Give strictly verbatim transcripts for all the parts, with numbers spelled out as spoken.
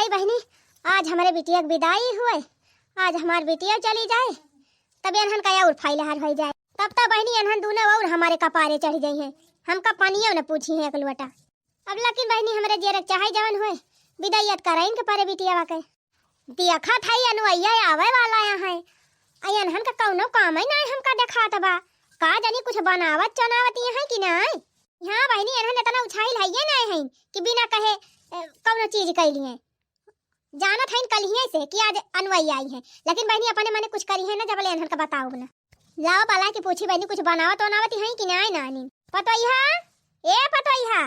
बहिनी, आज हमरे बिटिया के बिदाई हुए, आज हमार बिटिया चली जाए, तब एनहन का और फैलहार होइ जाए, तब तो बहिनी एनहन दूनो और हमारे कपारे चढ़ जइहैं, हमका पनियो न पूछिहैं एक लोटा। अब लेकिन बहिनी हमरे जेरक चाहे जवन हुए, बिदाई त करइन के परे बिटिया के। देखत हई अनुवैया आवे वाला है, आ एनहन का कौनो काम ही नाहीं हमका देखात बा। का जानी कुछ बनावत चनावत ही हैं कि नाहीं। हाँ बहिनी, एनहन इतना उछाहिल हइये नाहीं हैं कि बिना कहे, ए, कौनो चीज कइलिहैं। जानत हइन कलिहैं से कि आज अनुवैया आई हैं, लेकिन बहिनी अपने मने कुछ करिहैं ना, जबले एनहन का बताउब ना। लावा बलाइ के पूछी बहिनी, कुछ बनावत वनावत ही हैं कि नाहीं नानी। पतोइहा, ए पतोइहा।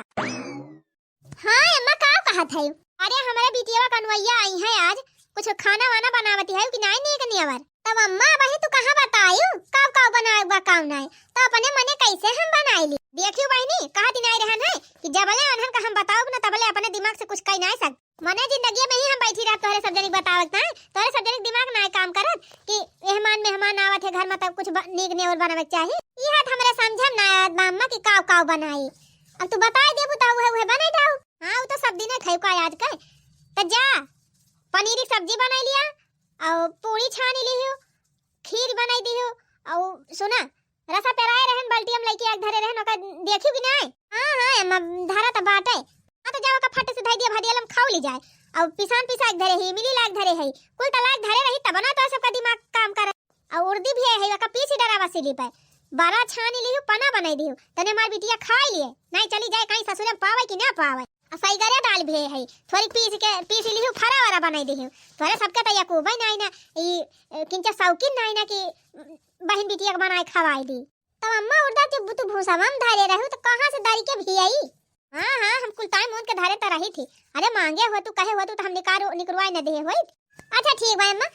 हाँ अम्मा, का कहत है? अरे हमरे बिटिया के अनुवैया आई हैं आज, कुछ खाना वाना बनावत ही हैं कि नाहीं नीक नियवर? तब अम्मा बहिनी तू कहाँ बतायू, काव काव बनाए बा काव नाहीं, तो अपने मने कैसे हम बनाई ली? देखियो बहिनी, कहत ही नाहीं रहन है कि जबले उन्हन का हम बताउब ना तबले अपने दिमाग से कुछ कही नाहीं सक। मने जिंदगी में ही हम बैठी रहब तोहरे सब जनिक बतावत ना, तोहरे सब जनिक दिमाग नाहीं काम करत कि मेहमान, मेहमान आवत है घर में तब कुछ ब-, नीक नेवर बनावे के चाही। इहे त हमरे समझ में नाहीं आवत बा अम्मा कि काव काव बनाई। अब तू बताई देबू त उहे उहे बनाई जाऊ। हाँ, उ तो सब दिने खाई का आज के। त जा, पनीर की सब्जी बनाई लिया, और पूरी छानी लिहियो, खीर बनाई दिहियो, और सुना, रसा पेराए रहन, बाल्टी हम लइके आग धरे रहन, ओका देखियो कि नाहीं? हाँ, हाँ, अम्मा, धरा त बाटे। हाँ, त जाओ, ओका फट से धई दिया, भदिया लम खाऊ ली जाए, और पिसान पिसा के धरे ही, मिली लाग धरे है, कुल त लाग धरे रही, तब ना तो सबका दिमाग काम करे। और उर्दी भी है, ओका पीसी डरावा सिली पे, बरा छानी लिहियो, पना बनाई दिहियो, तने हमार बिटिया खाई लिए, नाहीं चली जाए कहीं ससुरे में पावे कि ना पावे। आ सैगरे दाल भी है, थोड़ी पीस के, पीस लिहू, फरा वरा बनाई दिहू। तोरे सबके तो यकूबे नाहीं ना, ई, ए, किंचा शौकीन नाहीं ना कि बहिन बिटिया के बनाए खवाई दी। तब अम्मा उर्दा जब तू भूसा में धरे रहू तो कहाँ से दारी के भी आई? हाँ, हाँ, हम कुल ताई मूंद के धरे त रही थी। अरे मांगे हो तू, कहे हो तू तो हम निकारो, निकरवाए न दे होई। अच्छा ठीक बा अम्मा,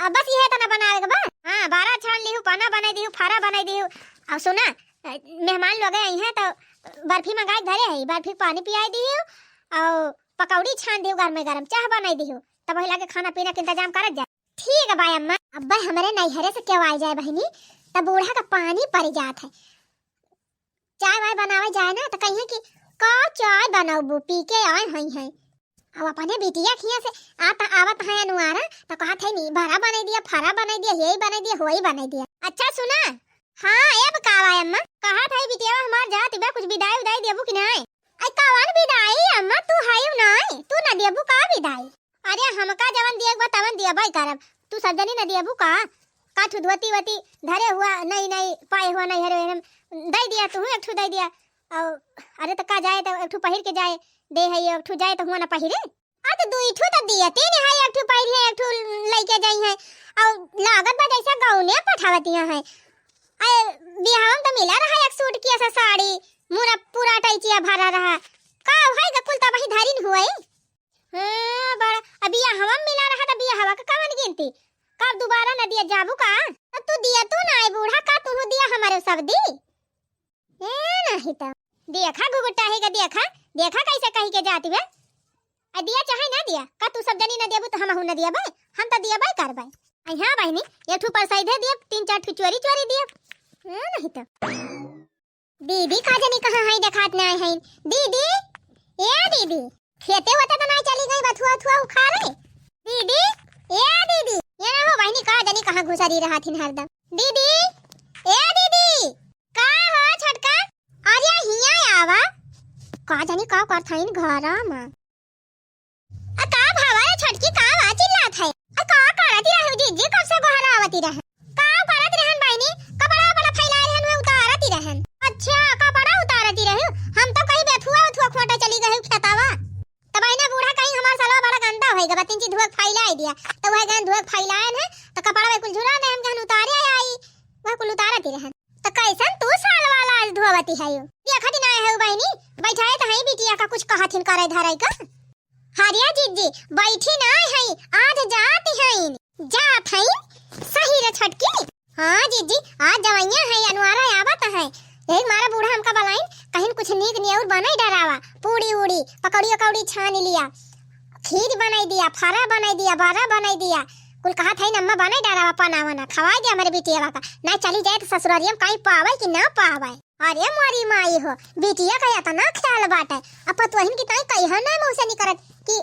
अब बस इहे तना बनावे के बा। हाँ, बारा छान लिहू, पाना बनाई दिहू, फारा बनाई दिहू। अब सुना, अ, मेहमान लोग आई हैं तो बर्फी मंगाए के धरे है, बर्फी के पानी पियाई दिहू और पकौड़ी छान दिहू, गरमे गरम चाह बनाई दिहू, तब वही लागे खाना पीना के इंतजाम करत जा। ठीक बा अम्मा। अब्बे हमरे नैहरे से केहू आई जाए बहिनी, तब बूढ़ा का पानी पड़ जात है। चाय वाय बनावे जाए ना, त कहिए कि "का चाय बनौबू, पी के आए हई हैं।" अब अपने बिटिया खिया से आत आवत है अनुआरा, त कहत है, "नी, भरा बनाई दिया, फरा बनाई दिया, हेई बनाई दिया, होई बनाई दिया।" अच्छा सुना। हाँ, ए बा का बा अम्मा? कहत है बिटिया हमार जात बा, कुछ बिदाई उदाई देबू कि नाहीं? आई कवन बिदाई अम्मा, तू हयू नाहीं, तू न देबू का बिदाई? अरे हमका जवन दिए के बा तवन दियबे करब, तू सब जनी न दियबू का? का ठू धोती वोती धरे हुआ, नई नई पाए हुआ नैहरे हम दे दिया, तू एक ठू दे दिया। और अरे त का जाए त एक ठू पहिर के जाए, दे है ये एक ठू जाए त हुआ न पहिरे। आ त दुई ठू त दिए, तीन है, एक ठू पहिर है, एक ठू लइके जाई है। और लागत बा जैसे गौने पठावतिया है। अरे बिहाव में त मिला रहा एक सूट की ऐसा साड़ी, मुरा पूरा टैचिया भरा रहा। का है ग कुल तब ही धरिन हुए। हाँ, बड़ा, अब बियाहवा में मिला रहा त बियाहवा के कवन गिनती? कब दोबारा नदिया जाबू का? त तू दिया तू ना आई बूढ़ा, का तू दिया हमारे सब दी? ए, नहीं त। देखा घुघुटा है का, देखा, देखा कैसे कही के जाती बे। आ दिया चाहे ना दिया, का तू सब जनी ना देबू त हमहू ना दिया बे, हम त दिया बे करबे। आई हाँ बहिनी, एक ठू परसाई दे दिया, तीन चार ठू चोरी चोरी दिया। ए, नहीं त। दीदी का जानी कहाँ है, देखात नाहीं है। दीदी, ए दीदी, खेते होते त नाहीं चली गई बथुआ उथुआ उखाड़े? दीदी, ए दीदी, ये ना हो बहिनी का जानी कहाँ घुसरी रहा थिन हरदम। दीदी, ए दीदी, का हो छोटका? अरे हिया आवा, का जानी का करत हईन घर में। आ का भावा रे छोटकी, का बा चिल्लात है? आ का करत रहू जीजी, कब से गोहरावती रहन? का करत रहन बहिनी? कपड़ा वपड़ा फैलाए रहन, उहे उतारत रहन। अच्छा, कपड़ा उतारत रहू? हम तो कहीं बेथुआ उथुआ खोटे चली गई खेतावा। तब बहिना बूढ़ा कहीं हमार सलवा बड़ा गंदा होई गवा, तीन चीज धुआ के फैलाए दिया। तो वह गन धुआ के फैलाए है, तो कपड़ा वे कुल झुरा ने हम जहन उतारे आई, वह कुल उतारत रहन। त कैसन तू साल वाला आज धोवती है यो? देखत ही ना है बहिनी, बैठाए त है बिटिया का कुछ कहत हिन करे धरे का। हरिया जीजी, बैठी ना है, आज जात है, जात है, सही रे छोटकी। हाँ जीजी, आज जवैया है, अनुआरा आवत है, यही मारा बूढ़ा हमका बलाइन, कहिन कुछ नीक नियौर बनाई डरावा, पूड़ी उड़ी, पकौड़ी उकौड़ी छान लिया। खीर बनाई दिया, फरा बनाई दिया, बरा बनाई दिया। कुल कहत है, "अम्मा बनाई डारा, अपन आवा ना, खवाई दे हमरे बिटिया का।" ना चली जाए त ससुरारिया में कहीं पावे कि ना पावे। अरे मोरी माई हो, बिटिया का इतना ख्याल बाटे। अब पतोहिन की ताई कही है ना मुँह से निकरत कि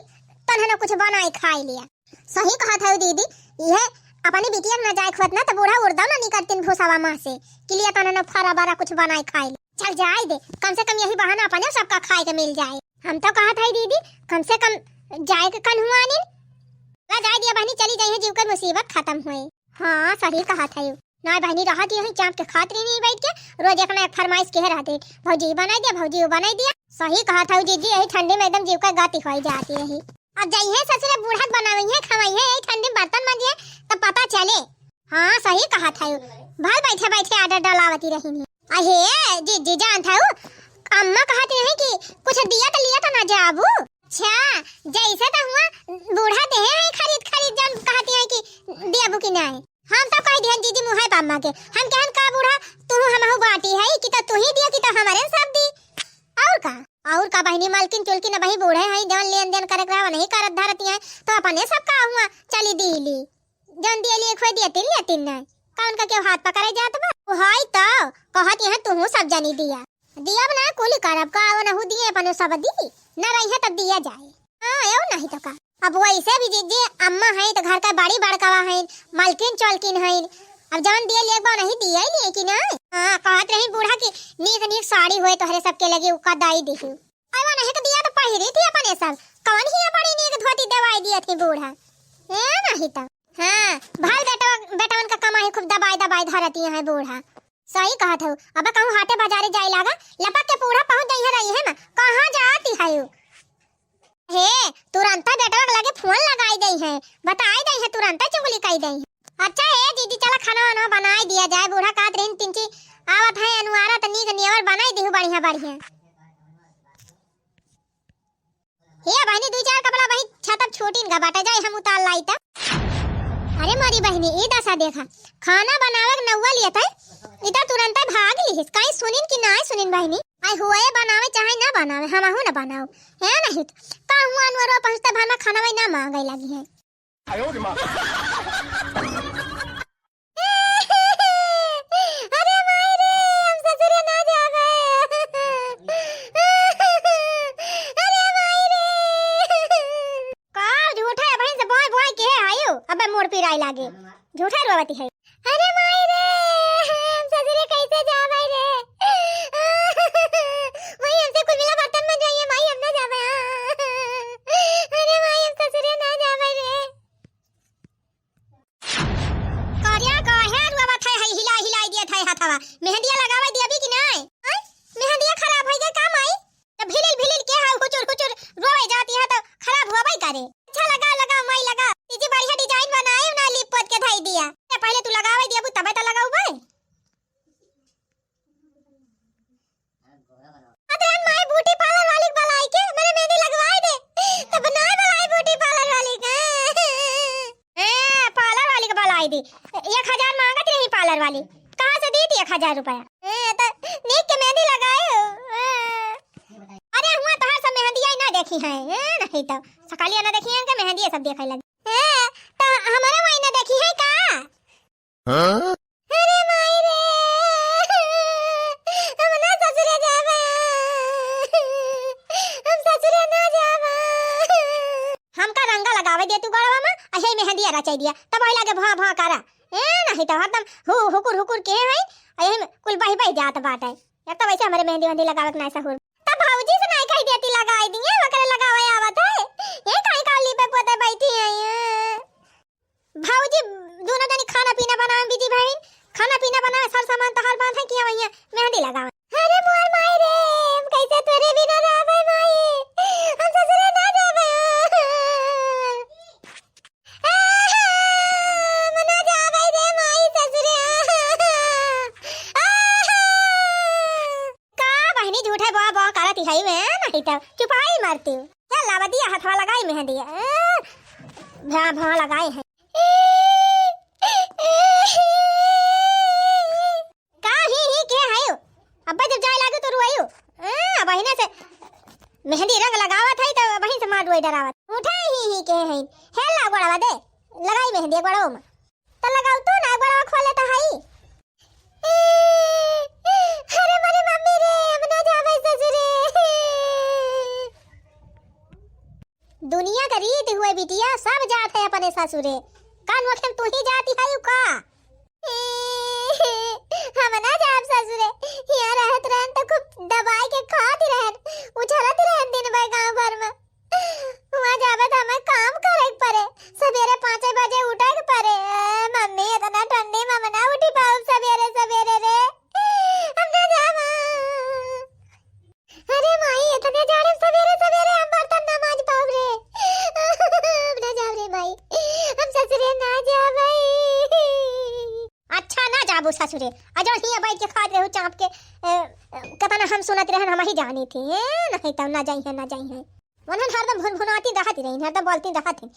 तनहनो कुछ बनाई खाई लिया। सही कहत हऊ दीदी, इहे अपनी बिटिया के ना जाए के होत ना, त बूढ़ा उड़दौ ना निकरतिन भूसावा माँ से, कि लिया तनहनो फरा बरा कुछ बनाई खाई ले। चल जाए दे, कम से कम यही बहाना अपने सबका खाए के मिल जाए। हम तो कहत हई दीदी, कम से कम जाए के कन्हुआनी। ना जाए दिया बहनी, चली जाइहे, जीव के मुसीबत खतम होए। हाँ, सही कहत हई। ना बहनी, रहत यही चाँप के खात रही बैठ के, रोज एक ना एक फरमाइश किहे रहते, "भौजी ई बनाई दिया, भौजी उ बनाई दिया।" सही कहत हऊ जीजी, यही ठंडी में एकदम जीव का गति होई जाती रही। अब जइहे ससुरे बूढ़ा के बनावइहे, खवइहे, यही ठंडी में बर्तन मांजिहे, तब पता चले। हाँ, सही कहत हऊ। भल बैठे बैठे order डलावती रही। अहे जीजी, जानत हऊ, अम्मा कहत रही कि कुछ दिया त लिया त ना जाबू। अच्छा, जैसे त हुआ बूढ़ा देहे है खरीद खरीद, जन कहती है कि देबू कि नहीं। हम तो कह दिहन जीजी मुँहे पे अम्मा के, हम कहन का बूढ़ा, तू हमहू बाटी है कि तो तू ही दियो कि तो हमारे सब दी। और का, और का बहनी, मलकिन चुलकिन अबही बूढ़े हैं, जौन लेन देन करे के रहा नहीं करत धरती हैं, तो अपने सब का हुआ चली दी ली। जौन दिया लिए खोए दिया तिल या तिल नहीं, का उनका केहू हाथ पकड़े जात बा? हाय तो कहत यहाँ तू सब जनी दिया, दिया ना कुली करब का, वो नहु दिए अपने सब दी, न रही है तब दिया जाए। हाँ, एउ नहीं तो का। अब वैसे भी जे, जे अम्मा है तो घर का बड़ी बड़कावा है, मलकिन चौलकिन है। अब जवन दिए लेके बा नहीं दिया ही लिए कि नहीं। हाँ, कहत रही बूढ़ा कि नीक नीक साड़ी होए तोहरे सबके लगे उका दाई दिही। अरे वो नहीं तो दिया तो पहिरी थी अपने सब, कौन ही बड़ी नीक धोती दवाई दिया थी बूढ़ा। ए नहीं तो। हाँ, भल बेटवा, बेटवन का कमाई खूब दबाई दबाई धरती है बूढ़ा। सही कहत हऊ। अब कहूँ हाटे बाजारे जाए लागा, लपक के बूढ़ा पहुँच जाई है रही है ना, कहाँ जाती है यू? हे, तुरंत बेटवा के लगे फोन लगाई दई है, बताई दई है, तुरंत चुगली कई दई है। अच्छा हे दीदी, चला खाना वाना बनाई दिया जाए, बूढ़ा कहत रही तिनची आवत है अनुआरा, त नीक नियवर बनाई दिहु बढ़िया बढ़िया। हे बहनी, दुई चार कपड़ा वही छतप छूटिन का बाटा, जाए हम उतार लाई त। अरे मोरी बहनी, ई दशा देखा, खाना बनावे के नौवा लिया था, इधर तुरंत भाग लिहिस, कहीं सुनिन कि नाय सुनिन बहनी। आई हुए बनावे चाहे ना बनावे, हमहू ना बनाओ, है नहीं तो का हुआ अनुअरवा पहुँचते भर में खाना वही ना मांगे लगी है। अरे माई रे, हम ससुरे ना जाबे। अरे माई रे। का झूठा है बहन से बोए बोए के आयु, अबे मोर पिराई लागे। झूठा रोवती है। अरे माई रे, हम ससुरे कैसे जाबे रे? माई हमसे कुल मिला बर्तन में जाइए, माई हम ना जाबे। अरे माई हम ससुरे ना जाबे रे। करिया काहे रोवत है, है हिला हिलाई दिया था हथवा। मेहंदिया लगावे दिया भी कि नहीं? हैं? मेहंदिया खराब हो गया का माई? तो भिलिल भिलिल के है हुचुर हुचुर रोवे जाती है तो खराब हुआ भाई करे। अच्छा लगा लगा माई लगा। इजी बढ़िया design बनाए ना लिप पोत के धाई दिया। ये पहले तू लगावे दिया तबे तो लगाऊ भाई। अतरन माई beauty parlour वाली के बलाई के, मेरे मेहंदी लगवाई दे। तब ना बलाई beauty parlour वाली के। ए, parlour वाली के बलाई दी। एक हजार मांगत रही parlour वाली। कहाँ से दी थी एक हजार रुपया? ए, तो नीक के मेहंदी लगाए हो। ए। अरे, हुआ तोहार सब मेहंदिया ही ना देखी है। ए, नहीं तो। सकलिया ना देखी है, इनके मेहंदी ये सब देखे लगी। ए, तो हमारे वही ना देखी है का? हाँ? अरे माई रे, हम ना ससुरे जाबे, हम ससुरे ना जाबे। हमका रंगा लगावे दे तू गड़वा में, अहे मेहंदिया रचाई दिया, तब वही लागे भा भा करा। ए नहीं तो हरदम हु हुकुर हुकुर के है, अहे में कुल बही बही जात बाटे। एक तो वैसे हमारे मेहंदी वेहंदी लगावे के ना सहूर। तब भौजी से नहीं कही देती लगाई दिए, वकरे लगावे आवत है। ये काहे का लिपे पोते बैठी है ये? भौजी दोनों जनी खाना पीना बनावे में busy भइन, खाना पीना बनावे, सर सामान तहार बांधे कि वहिया मेहंदी लगावे। अरे मोर माई रे, हम कैसे तोरे बिना रहबे माई, हम ससुरे ना जाबे। आहा, हम ना जाबे रे माई ससुरे, आहा, आहा। का बहिनी झूठे बा बा करत हई में, नहीं तो चुपाई मारती। चल लावा दिया हथवा लगाई मेहंदी। ए, भा, भा लगाई है। का ही ही के हयो? अब्बा जब जाए लागो तो रुआयो। ए, बहिने से मेहंदी रंग लगावत है तो बहिन से मार रुआई डरावत। उठा ही ही के है। हे ला गोड़वा दे। लगाई मेहंदी गोड़वा में। तो लगाऊ तू ना, गोड़वा खोले तो हई। अरे मोरे मम्मी रे, हम ना जाबे ससुरे। दुनिया का रीत हुए बिटिया, सब जात है अपने ससुरे। का नोखे में तू ही जाती है यू का? हम ना जाब ससुरे, यहाँ रहत रहन तो खूब दबाई के खात रहन, उछलत रहन दिन भर गाँव भर में। वहाँ जाबे तो हमें काम करे के पड़े, सवेरे पाँचे बजे उठे के पड़े। ए, मम्मी, इतना ठंडी में हम ना उठी पाउब सवेरे सवेरे रे। हम ना जाब। अरे माई, इतने जाड़े में सवेरे सवेरे हम बर्तन ना माज पाउब रे। हम ना जाब रे माई, हम ससुरे ना जाब भाई। अच्छा, ना जाबू ससुरे, अजो हियाँ बैठ के खात रहू चाँप के, ए, ए, कतना हम सुनत रहन, हम ही जानी थी, ए, नहीं तब ना जाई है, ना जाई है। उन्हन हरदम भुनभुनाती रहत रही, हरदम बोलती रहत है।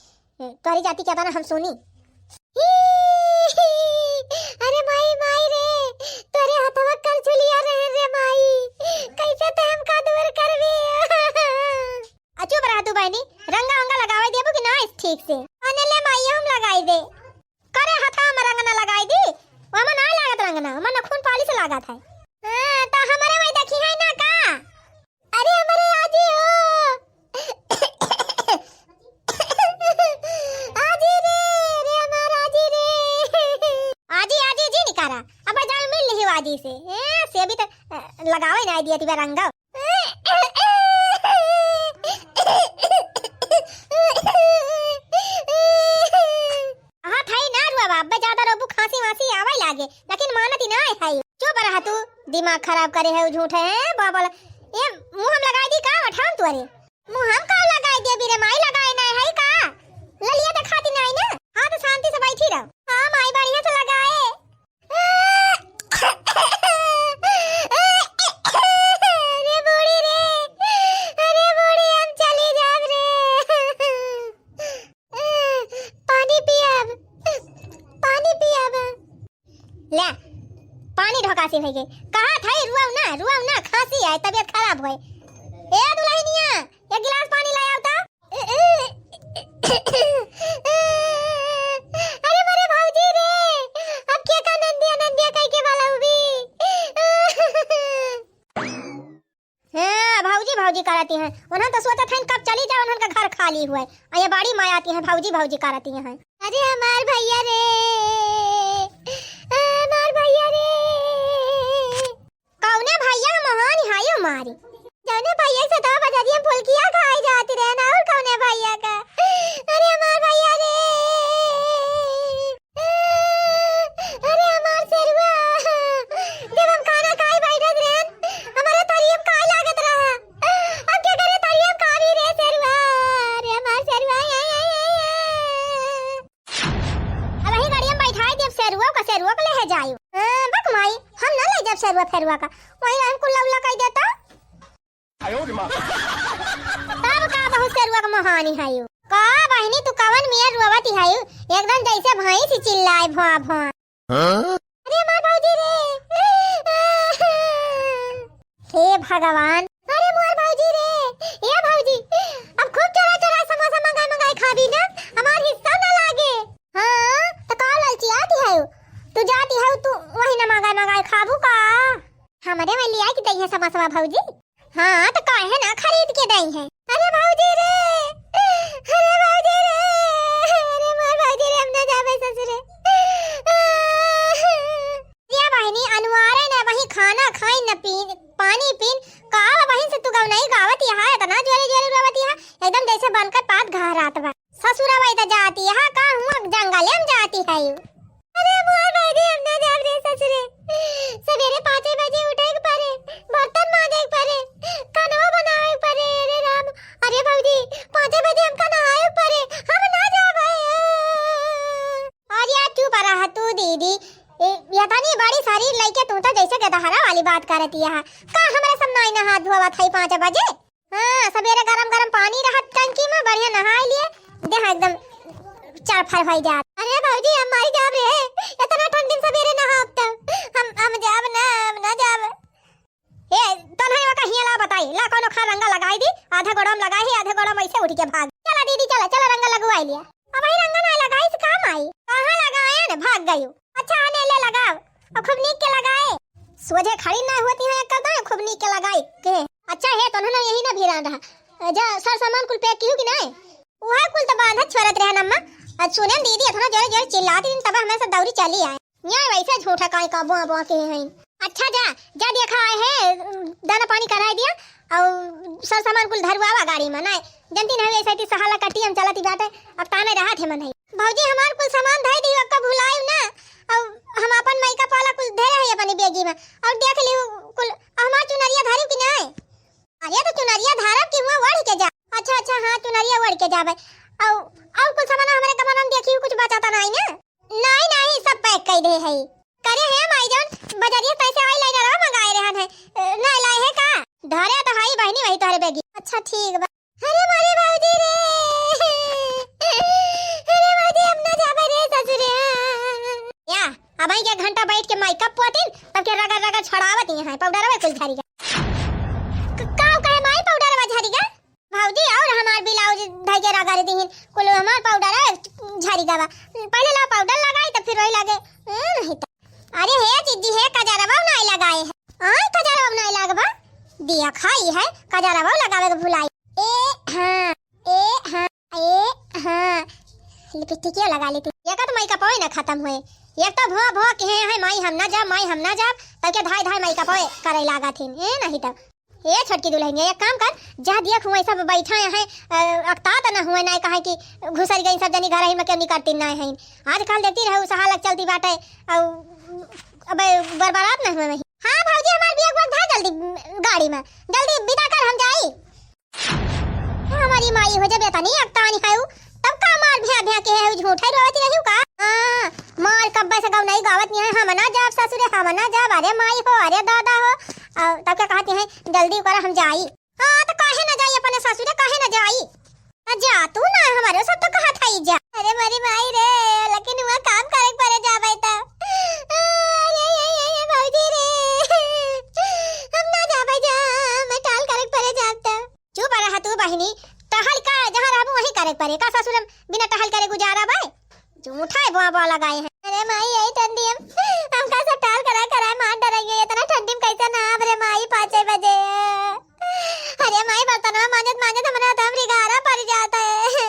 ए, तोहरी जाति के तना हम सुनी। अरे माई, माई रे, तोरे हथवा कलछुलिया रहे रे माई, कैसे ते हमका दूर करबी? आ चुप रह तू बहनी, रंगा वंगा लगावे देबू कि ना ठीक से? अने ले माई, हम लगाई दे। करे हथवा में रंग ना लगाई दी, ओमा ना लागत रंग ना, ओमा नखून पालिश लागत है। हाँ, तो हमारे वही देखी है ना का? अरे हमारे आजी हो। आजी रे, रे हमार आजी रे। आजी, आजी जी निकारा, अब जान मिल लिही आजी से। ए, से भी तो, अ, लगावे ना दिया तिबा रंग। हाँ, थाई ना रुआ बाप, बे ज्यादा रोबू खांसी वांसी आवे लागे, लेकिन मानती ना है। चुप रह तू, दिमाग खराब करे है, झूठे है, बाबा ला-, ये मुँह हम लगाई दी का, उठाऊं तुअरे? मुँह हम का लगाई दिया, बीरे माई लगाए ना है का? ललिया तो खाती ना है ना? हाँ, तो शांति से बैठी रहो। हाँ माई, बढ़िया से लगाए। अरे बूढ़ी रे, अरे बूढ़ी, हम चली जाब रे। पानी पियब, पानी पियब। ले, पानी ढोकासी होई गई। कहा था, रुआऊ ना, रुआऊ ना, खांसी है, तबीयत खराब होई। ए दुल्हनिया, एक गिलास पानी ले आओ तो। अरे मोरे भौजी रे, अब के का नंदिया नंदिया कह के वाला उबी। हाँ, भौजी भौजी करती हैं। उन्हन तो सोचत हैं कब चली जाओ, उन्हन का घर खाली हुए। आ ये बड़ी मायाती हैं, भौजी भौजी करती हैं। अरे हमार भैया रे, हमार भैया रे। कौने भैया के मोहानी हायो मारी? जौने भैया के सतवा बजरिया में फुलकिया खाए जाती रहे ना, और कौने भैया का? अरे हमार भैया रे, अरे हमार सेरुआ, जब हम खाना खाए बैठत रहन, हमारे तरियम खाए लागत रहा। अब क्या करे, तरियम खा रही रे सेरुआ, अरे हमार सेरुआ, या, या, या, या। अब यही गाड़िया में बैठाए देब सेरुआ का, सेरुआ का ले है जाई। हाँ, बक माई, हम ना ले जाब सेरुआ फेरुआ का, वही हम कुल्ला उल्ला कह देता। तब का बहुत सेरुआ का मोहानी है यू। का बहिनी, तू कवन मियर रोवत है यू? एकदम जैसे भैंस चिल्लाए भौं भौं। हाँ? अरे हमार भौजी रे। हे भगवान। अरे मोर भौजी रे। ए भौजी, अब खूब चोरा चोरा समोसा मंगाए मंगाए खाबी ना, हमार हिस्सा ना लागे। हाँ, तो का ललचियाती है यू? तू जाती है तू वही ना मंगाए मंगाए खाबू का? हमरे वही लिया के दई है समोसवा भौजी। हाँ, तो काहे ना खरीद के दई है। अरे भौजी रे, अरे भौजी रे, अरे मोर भौजी रे, हम ना जाबे ससुरे। या बहिनी, अनुआरे न वही खाना खाइन न पीन, पानी पीन, का बहिन से तू गवनई गावत यहाँ, इतना जोरे जोरे रोवत यहाँ, एकदम जैसे बनकर पात घहरात बा। ससुरवा इधर जाती है, का हुआ जंगले में जाती है यू? अरे मोर भौजी, हम ना जाब रे ससुरे। सवेरे पाँचे बजे उठे के परे, बर्तन माजे के परे, खानवा बनावे के परे। अरे राम, अरे भौजी, पाँचे बजे हमका नहाए के परे, हम ना जाब। अरे यार, चुप रहा तू दीदी। ए, ये तनी बड़ी शरीर लइके तू तो जैसे गदहरा वाली बात करती है। का हमरे सब नाई नहा धोवत है पाँच बजे? हाँ, सवेरे गरम गरम पानी रहत टंकी में, बढ़िया नहाई लिए, देह एकदम चरफर होई जात। अरे भौजी, हम मरी जाब रे, इतना ठंडी में सवेरे नहाब तब। हम, हम जाब ना, हम ना जाब। ए, तन्हई वका हिया ला बताई, ला कौनो खा रंगा लगाई दी, आधा गोड़वा में लगाई ही, आधा गोड़वा में ऐसे उठ के भाग। चला दीदी, चला, चला रंगा लगवाई लिया। अब वही रंगा ना लगाई से काम आई। कहाँ लगाए ने भाग गयो। अच्छा, आने ले लगाओ। अब खूब नीक के लगाए। सोझे खड़ी ना होती है, एक करता है, खूब नीक के लगाई के। अच्छा है, तो उन्होंने यही ना भिरान रहा। जा, सर सामान कुल पैक किहू कि नाई? उहे कुल त बांधत छोरत रहन अम्मा। अ सुनेन दीदी एतना जोरे जोरे चिल्लात रहिन, तब हमें सब दौरी चली आए। न्याय वैसे झूठा काहे का बोआ बोआ के हैं। अच्छा जा, जा देखा आए हैं, दाना पानी कराए दिया अउ सब सामान कुल धरवावा गाड़ी में। नाहीं जनती नहीं, ऐसे ती सहाला कटी हम चलती बाटे, अब ताने रहत है मन है। भौजी हमार कुल सामान धई दी, ओका भुलाइब ना। अउ हम अपन माई का पाला कुल धरे है अपने बेगी में, अउ देख लिहु कुल हमार चुनरिया धरी कि नाहीं? अरे तो चुनरिया धारब कि हुआ ओढ़ के जा। अच्छा अच्छा, हाँ चुनरिया ओढ़ के जाबे। अउ अउ कुछ सामान हमरे कमरा में देखी, कुछ बचाता नाहीं ना? नाहीं नाहीं, सब पैक कर दे है। करे है माई जान, बजरिया पैसे आई लाइनर मंगाए रहन है, अ, नाहीं लाए है का? धरे तो हाई बहिनी वही तोहरे बेगी। अच्छा ठीक बा। अरे मोरे भौजी रे, अरे भौजी हम ना जाबे रे ससुरे। या अब एक घंटा बैठ के मेकअप पोतिन, तब के रगड़ रगड़ छड़ावत ही हैं, पाउडरवा कुल झरिगा। क-, का कहे माई पाउडरवा झरिगा? भौजी अउर हमार ब्लाउज धई के रगड़ दिहिन, कुल हमार पाउडरवा झरिगा बा। पहले ला पाउडर लगाई तब फिर वही लागे। हम्म, नहीं तो। अरे हे जीजी हे, कजरवा नाहीं लगाए है। आय कजरवा नाहीं लगबा? दिया खाई है, कजरवा लगावे के भुलाई। ए हाँ, ए हाँ, ए हाँ। लिपस्टिकिया लगा लेती। एक तो मेकअप होए ना खत्म होए। एक तो भो भो के हैं, माई हम ना जाब, माई हम ना जाब। तब के धाई धाई मेकअप होए करे लागा थीन। ए नहीं तो। ए छोटकी दुल्हनिया, एक काम कर, जा देख हुआ सब बैठा हैं, अ, अकता त न हुए ना कहे कि घुसर गई सब जनी घर ही में क्यों निकलती ना हैं। आजकल देखती रहू सहालक चलती बाटे, अउ अबे बरबरात न हुए वही। हाँ भौजी हमार बिया हुआ धा जल्दी गाड़ी में, जल्दी विदा कर हम जाई। हमारी माई हो जब एतनी अकतानी है उ, तब का मार भ्या भ्या के है उ, झूठे रोवत रही का? हाँ, मार कब्बे से गौ नहीं गावत नहीं है, हम ना जाब ससुरे, हम ना जाब, अरे माई हो, अरे दादा हो। अ, तब क्या कहती है, जल्दी कर हम जाई। हाँ, तो काहे ना जाई अपने ससुरे, काहे ना जाई? तो जा तू ना, हमारे सब तो कहत हई जा। अरे मोरी माई रे, लेकिन हुआ काम करे के परे जाबे त। अरे ये, ये, ये भौजी रे, हम ना जाबे जा, मैं टाल करे के परे जाब त। चुप रह तू बहिनी, टहल का जहाँ रहबू वहीं करे के परे। का ससुर बिना टहल करे गुजारा बाय? झूठा है बुआ बुआ लगाए हैं। अरे माई, यही ठंडी हम, हमका सब टाल करा करा मार डरेंगे। इतना ठंडी में कैसे ना आब रे माई, पाँचे बजे। अरे माई, बर्तनवा मांजत मांजत हमरा तो हमरी गारा पड़ जाता है।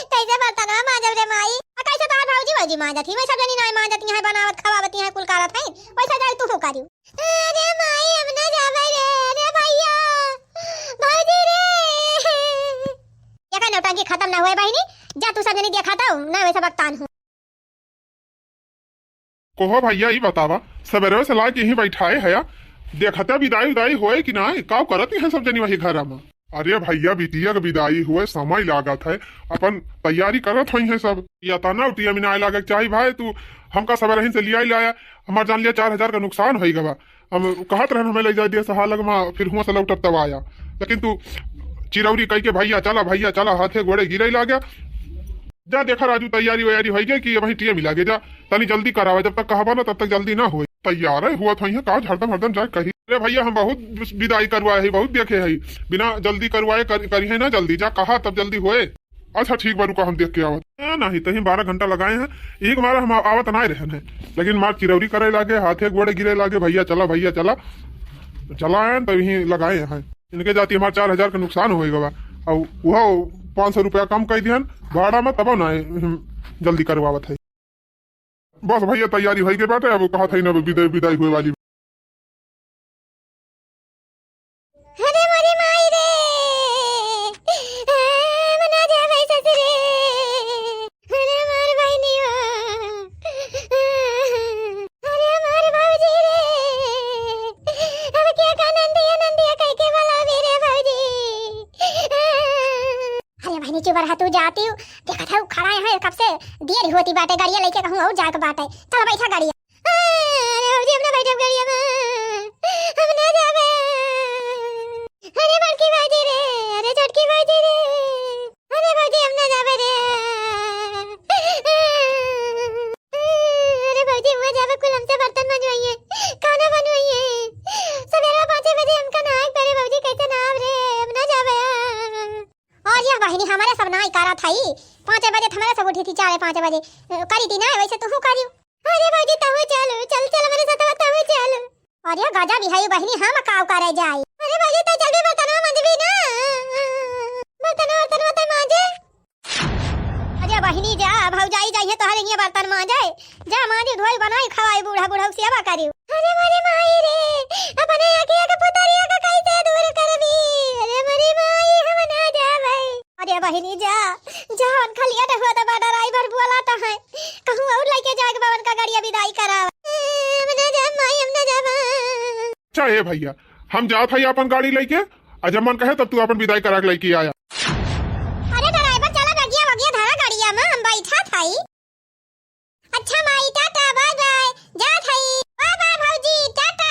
कैसे बर्तनवा मांजब रे माई? आ कैसे तोहार भौजी भौजी मांजत ही, वैसा जनी नाई मांजत ही है, बनावत खवावत ही है, कुल कारत है, वैसा जाई तू करियो। अरे माई, हम ना जाबे रे, रे भैया, भौजी रे। ये का नौटंकी खत्म ना हुए बहिनी, जा तू सब जनी देखा तो ना वैसा बक्तान हूँ। कहो भैया, ई बतावा, सबेरे से लाके यहीं बैठाए हया, देखता विदाई उदाई होए कि नाय? काव करत हैं सब जनी वही घर में? अरे भैया, बिटिया के विदाई हुए समय लागत है, अपन तैयारी करत होई हैं सब। या तना उटिया में नाय लागे के चाही भाई, तू हमका सबेरे ही से लिया लाया, हमार जान लिया चार हजार का नुकसान होई गवा। हम कहत रहन हमें ले जाए दिया सहालग में, फिर हुआ से लौटब तब आया, लेकिन तू चिरौरी कह के भैया चला, भैया चला, हाथे गोड़े गिरे लागे। जा देखा राजू, तैयारी वैयारी होई गई कि वहीं टीएम ही लागे। जा तनी जल्दी करावा, जब तक कहबा ना तब तक जल्दी ना होई। तैयार है हुआ थोई है का हरदम हरदम जाए कही, अरे भैया हम बहुत विदाई करवाए है, बहुत देखे है, बिना जल्दी करवाए कर, करी है ना जल्दी। जा कहा तब जल्दी होए। अच्छा ठीक बा, रुका हम देख के आवत। ए, नहीं तहीं बारह घंटा लगाए हैं, एक बार हम आवत ना रहन है, लेकिन मार चिरौरी करे लागे, हाथे गोड़े गिरे लागे, भैया चला, भैया चला, चला आयन तब यहीं लगाए हैं। इनके जाती हमार चार हजार का नुकसान होई गवा, और वह पाँच सौ रुपया कम कर दिहन भाड़ा में, तब ना हम जल्दी करवावत है। बस भैया, तैयारी होई गई बाटे, अब कहत है ना विदाई, विदाई हुए वाली। अरे मोरी माई रे, हम ना जाबे ससुरे। अरे हमार बहिनिया, अरे हमार भौजी रे, अब क्या का नंदिया, नंदिया कह के बुलावे रे भौजी। अरे बहिनी चुप रहा, तू जाती हूँ, देखत है खड़ा है कब से, देर होती बाटे, गाड़िया लेके कहूँ और जाके बाटे, चल बैठा गाड़िया। अरे भौजी, हम ना बैठब गाड़िया में, हम ना जाबे। अरे बड़की भौजी रे, अरे छोटकी भौजी रे, अरे भौजी, हम ना जाबे रे। अरे भौजी, हुआ जाबे, कुल हमसे बर्तन मंजवाइए, खाना बनवाइए। सवेरे पाँचे बजे हमका नहाए के परे भौजी, कैसे नहाब रे, हम ना जाबे। और यह बहिनी हमारे सब नाई करा था ही, पाँचे बजे तो हमारे सब उठी थी, चार पाँच बजे, अ, करी थी ना, वैसे तू करियो। अरे भौजी, तहु चल, चल, चल, मेरे साथ तहु चल। अरे गजब ही है बहिनी, हम काव करे जाई। अरे भौजी, तो चल भी बर्तनवा मंजबी ना, बर्तनवा, बर्तनवा तो मांजे। भौजाई जाइहे तोहरे हियाँ बर्तन माँजे, जा माँजी धोई बनाई खवाई बूढ़ा बुढ़ऊ सेवा करी। अरे मोरी माई रे, अपने अखिया के पुतरिया का कैसे दूर करबी? अरे मोरी माई, हम ना जाबै। अरे बहिनी जा, जा उनका लिए तो हुआ तो बा ड्राइवर बोला तो है, कहूँ और लेके जाए के बा उनका गाड़िया विदाई करावा। हम ना जाब माई, हम ना जाब। अच्छा ए भैया, हम जात हई अपन गाड़ी लेके, आ जब मन कहे तब तू अपन विदाई करा के लेके आया। अरे ड्राइवर चला बगिया वगिया धरा गाड़िया में, हम बैठा थाई। अच्छा माई, टाटा, बाय बाय, जात हई। बाय बाय भौजी, टाटा।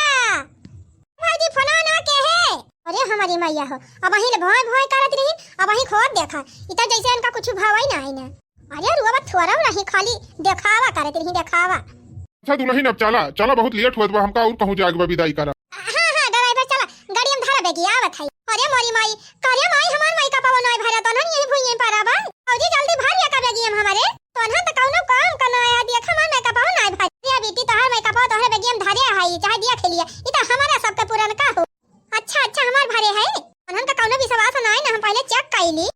भौजी, फोनवा ना के है? अरे हमारी मैया हो, अबहीं ले भोंय भोंय करत रही, अबहीं खोद देखा, इ त जैसे इनका कुछ भावा ही ना है ना। अरे रुआ थोड़ा रही, खाली देखावा करत रही, देखावा। अच्छा दुलहिन, अब चला, चला, बहुत लेट होत बा, हमका और कहूँ जाए के बा, विदाई करा। हाँ, हाँ, ड्राइवर चला, गाड़ी में धरा बेगिया, आवत हई। अरे मोरी माई, करे माई, हमार माई का पावा नाय भरा, तोहन यही भुइये पर आवा। भौजी जल्दी भर या का बेगिया में हमारे। तोहन त कौनो काम का ना आया, देख हमार माई का पावा नाय भरा। रे बेटी, तोहार माई का पावा तोहरे बेगिया में धरे हई, चाहे दिया खेलिया। इ त हमारा सबके पुरनका हो। अच्छा, अच्छा, हमार भरे है। तोहन का कौनो विश्वास नाय ना, हम पहले चेक कइली।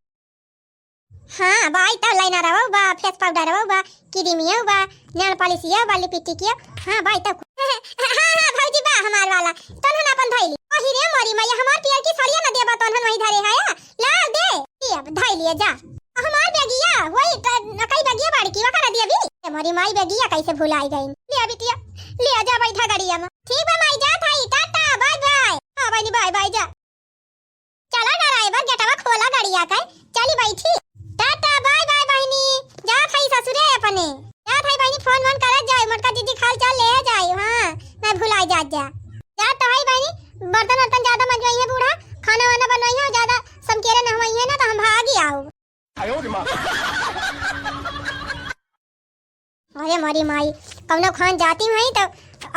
हाँ, बा, ई त लाइनरवा बा, फेस पाउडरवा बा, क्रीमिया बा, नेल पॉलिशिया बा, लिपस्टिकिया। हाँ, बा, ई त हाँ, हाँ, भौजी बा हमार वाला। तोहन अपन धइली। अही रे मोरी मैया, हमार पियर की साड़िया न देबा, तोहन वही धरे है। ला दे, ये अब धइलिए जा। हमार बेगिया, वही त, कई बेगिया बड़की, ओकरा दिया भी। ए मोरी माई, बेगिया कैसे भुलाई गई? ले बिटिया, ले जा, बैठा गाड़िया में। ठीक बा माई, जात हई, टाटा, बाय बाय। हाँ बहिनी, बाय बाय, जा। चला ड्राइवर, गेटवा खोला गाड़िया के, चली बैठी। टाटा, बाय बाय बहिनी, जात हई ससुरे अपने। जात हई बहिनी, फोन वोन करत जाई, मोटका दीदी खाल चाल ले जाई, हाँ, ना भुलाई जात जा। जात तो हई बहिनी, बर्तन वर्तन ज्यादा मंजवाई है बूढ़ा, खाना वाना बनवाई है, ज्यादा समकेरे न हुई है ना तो हम भागी आओ। अरे मोरी माई, कौनो खान जाती हई तो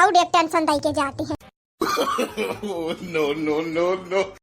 और एक टेंशन दई के जाती है। Oh, no, no, no, no।